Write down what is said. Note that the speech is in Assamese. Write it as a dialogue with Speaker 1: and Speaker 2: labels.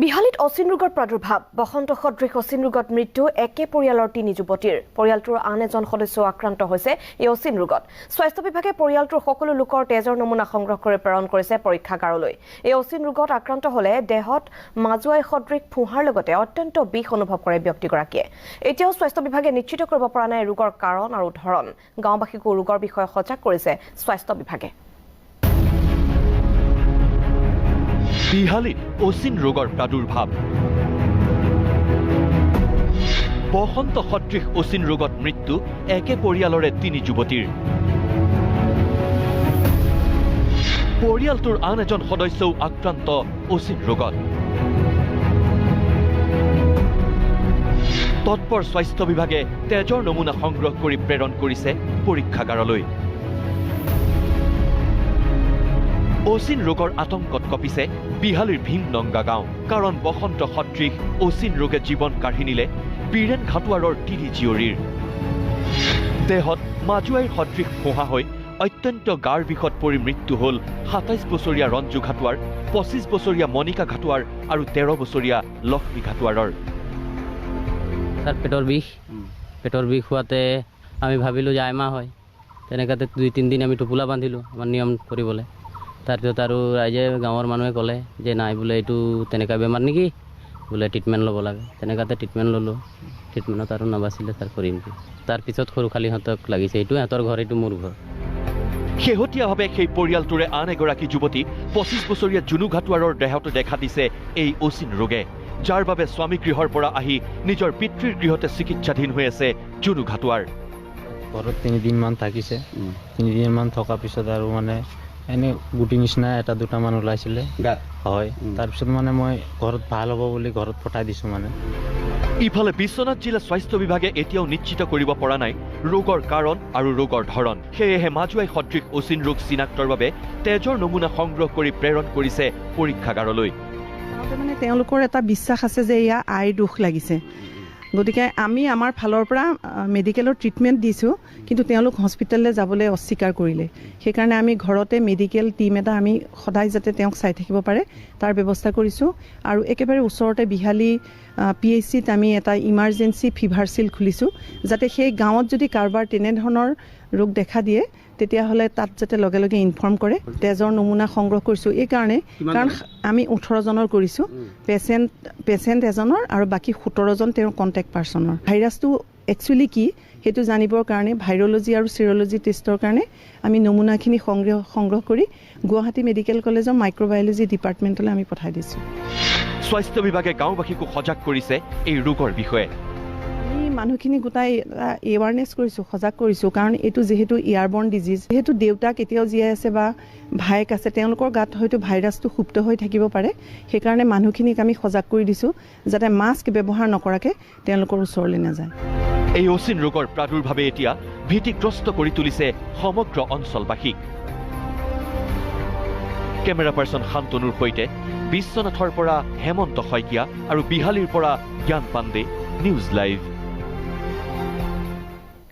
Speaker 1: বিহালীত অচিন ৰোগৰ প্ৰাদুৰ্ভাৱ। বসন্ত সদৃশ অচিন ৰোগত মৃত্যু একে পৰিয়ালৰ তিনি যুৱতীৰ। পৰিয়ালটোৰ আন এজন সদস্যও আক্ৰান্ত হৈছে এই অচিন ৰোগত। স্বাস্থ্য বিভাগে পৰিয়ালটোৰ সকলো লোকৰ তেজৰ নমুনা সংগ্ৰহ কৰি প্ৰেৰণ কৰিছে পৰীক্ষাগাৰলৈ। এই অচিন ৰোগত আক্ৰান্ত হলে দেহত মাজুৱাই সদৃশ ফোঁহাৰ লগতে অত্যন্ত বিষ অনুভৱ কৰে ব্যক্তিগৰাকীয়ে। এতিয়াও স্বাস্থ্য বিভাগে নিশ্চিত কৰিব পৰা নাই ৰোগৰ কাৰণ আৰু ধৰণ। গাঁওবাসীকো ৰোগৰ বিষয়ে সজাগ কৰিছে স্বাস্থ্য বিভাগে।
Speaker 2: বিহালীত অচিন ৰোগৰ প্ৰাদুৰ্ভাৱ। বসন্ত সদৃশ অচিন ৰোগত মৃত্যু একে পৰিয়ালৰে তিনি যুৱতীৰ। পৰিয়ালটোৰ আন এজন সদস্যও আক্ৰান্ত অচিন ৰোগত। তৎপৰ স্বাস্থ্য বিভাগে তেজৰ নমুনা সংগ্ৰহ কৰি প্ৰেৰণ কৰিছে পৰীক্ষাগাৰলৈ। অচিন ৰোগৰ আতংকত কঁপিছে বিহালীৰ ভীমনংগা গাঁও। কাৰণ বসন্ত সদৃশ অচিন ৰোগে জীৱন কাঢ়ি নিলে বীৰেণ ঘাটোৱাৰৰ তিনি জীয়ৰীৰ। দেহত মাজুৱাইৰ সদৃশ ফোঁহা হৈ অত্যন্ত গাৰ বিষত পৰি মৃত্যু হ'ল 27 বছৰীয়া ৰঞ্জু ঘাটোৱাৰ, 25 বছৰীয়া মণিকা ঘাটোৱাৰ আৰু 13 বছৰীয়া লক্ষ্মী ঘাটোৱাৰৰ।
Speaker 3: তাৰ পেটৰ বিষ হোৱাতে আমি ভাবিলোঁ যে আইমা হয়। তেনেকুৱাতে 2-3 দিন আমি টোপোলা বান্ধিলোঁ আমাৰ নিয়ম কৰিবলৈ। তাৰপিছত আৰু ৰাইজে গাঁৱৰ মানুহে ক'লে যে নাই বোলে এইটো তেনেকুৱা বেমাৰ নেকি, বোলে ট্ৰিটমেণ্ট ল'ব লাগে। তেনেকুৱাতে ট্ৰিটমেণ্ট ল'লোঁ, ট্ৰিটমেণ্টত আৰু নাবাচিলে তাৰ কৰিম কি। তাৰপিছত সৰু খালীহঁতক লাগিছে, এইটো সিহঁতৰ ঘৰ, এইটো মোৰ ঘৰ।
Speaker 2: শেহতীয়াভাৱে সেই পৰিয়ালটোৰে আন এগৰাকী যুৱতী 25 বছৰীয়া জুনু ঘাটোৱাৰৰ দেহতো দেখা দিছে এই অচিন ৰোগে, যাৰ বাবে স্বামীগৃহৰ পৰা আহি নিজৰ পিতৃৰ গৃহতে চিকিৎসাধীন হৈ আছে জুনু ঘাটোৱাৰ।
Speaker 4: ঘৰত 3 দিনমান থাকিছে। 3 দিনমান থকাৰ পিছত আৰু মানে এনে গুটি নিচিনা এটা দুটামান ওলাইছিলে হয়। তাৰপিছত মানে মই ঘৰত ভাল হ'ব বুলি ঘৰত পঠাই দিছোঁ মানে।
Speaker 2: ইফালে বিশ্বনাথ জিলা স্বাস্থ্য বিভাগে এতিয়াও নিশ্চিত কৰিব পৰা নাই ৰোগৰ কাৰণ আৰু ৰোগৰ ধৰণ। সেয়েহে মাজুৱাই সদৃশ অচিন ৰোগ চিনাক্তৰ বাবে তেজৰ নমুনা সংগ্ৰহ কৰি প্ৰেৰণ কৰিছে পৰীক্ষাগাৰলৈ।
Speaker 5: মানে তেওঁলোকৰ এটা বিশ্বাস আছে যে এয়া আইৰ দোষ লাগিছে, গতিকে আমি আমাৰ ফালৰ পৰা মেডিকেলৰ ট্ৰিটমেণ্ট দিছোঁ, কিন্তু তেওঁলোক হস্পিটেললৈ যাবলৈ অস্বীকাৰ কৰিলে। সেইকাৰণে আমি ঘৰতে মেডিকেল টীম এটা আমি সদায় যাতে তেওঁক চাই থাকিব পাৰে তাৰ ব্যৱস্থা কৰিছোঁ। আৰু একেবাৰে ওচৰতে বিহালী PHCত আমি এটা ইমাৰ্জেঞ্চি ফিভাৰ চেল খুলিছোঁ, যাতে সেই গাঁৱত যদি কাৰোবাৰ তেনেধৰণৰ ৰোগ দেখা দিয়ে তেতিয়াহ'লে তাত যাতে লগে লগে ইনফৰ্ম কৰে। তেজৰ নমুনা সংগ্ৰহ কৰিছোঁ এইকাৰণে, কাৰণ আমি 18 জনৰ কৰিছোঁ, পেচেণ্ট এজনৰ আৰু বাকী 17 জন তেওঁৰ কণ্টেক্ট পাৰ্চনৰ। ভাইৰাছটো একচুৱেলি কি সেইটো জানিবৰ কাৰণে ভাইৰলজি আৰু চিৰলজি টেষ্টৰ কাৰণে আমি নমুনাখিনি সংগ্ৰহ কৰি গুৱাহাটী মেডিকেল কলেজৰ মাইক্ৰ'বায়'লজি ডিপাৰ্টমেণ্টলৈ আমি পঠাই দিছোঁ।
Speaker 2: স্বাস্থ্য বিভাগে গাঁওবাসীকো সজাগ কৰিছে এই ৰোগৰ বিষয়ে।
Speaker 5: আমি মানুহখিনি গোটাই এৱাৰনেছ কৰিছোঁ, সজাগ কৰিছোঁ, কাৰণ এইটো যিহেতু এয়াৰবৰ্ণ ডিজিজ, যিহেতু দেউতাক এতিয়াও জীয়াই আছে বা ভায়েক আছে, তেওঁলোকৰ গাত হয়তো ভাইৰাছটো সুপ্ত হৈ থাকিব পাৰে। সেইকাৰণে মানুহখিনিক আমি সজাগ কৰি দিছোঁ যাতে মাস্ক ব্যৱহাৰ নকৰাকৈ তেওঁলোকৰ ওচৰলৈ নাযায়।
Speaker 2: এই অচিন ৰোগৰ প্ৰাদুৰ্ভাৱে এতিয়া ভীতিগ্ৰস্ত কৰি তুলিছে সমগ্ৰ অঞ্চলবাসীক। কেমেৰা পাৰ্চন শান্তনুৰ সৈতে বিশ্বনাথৰ পৰা হেমন্ত শইকীয়া আৰু বিহালীৰ পৰা জ্ঞান পাণ্ডে, নিউজ লাইভ।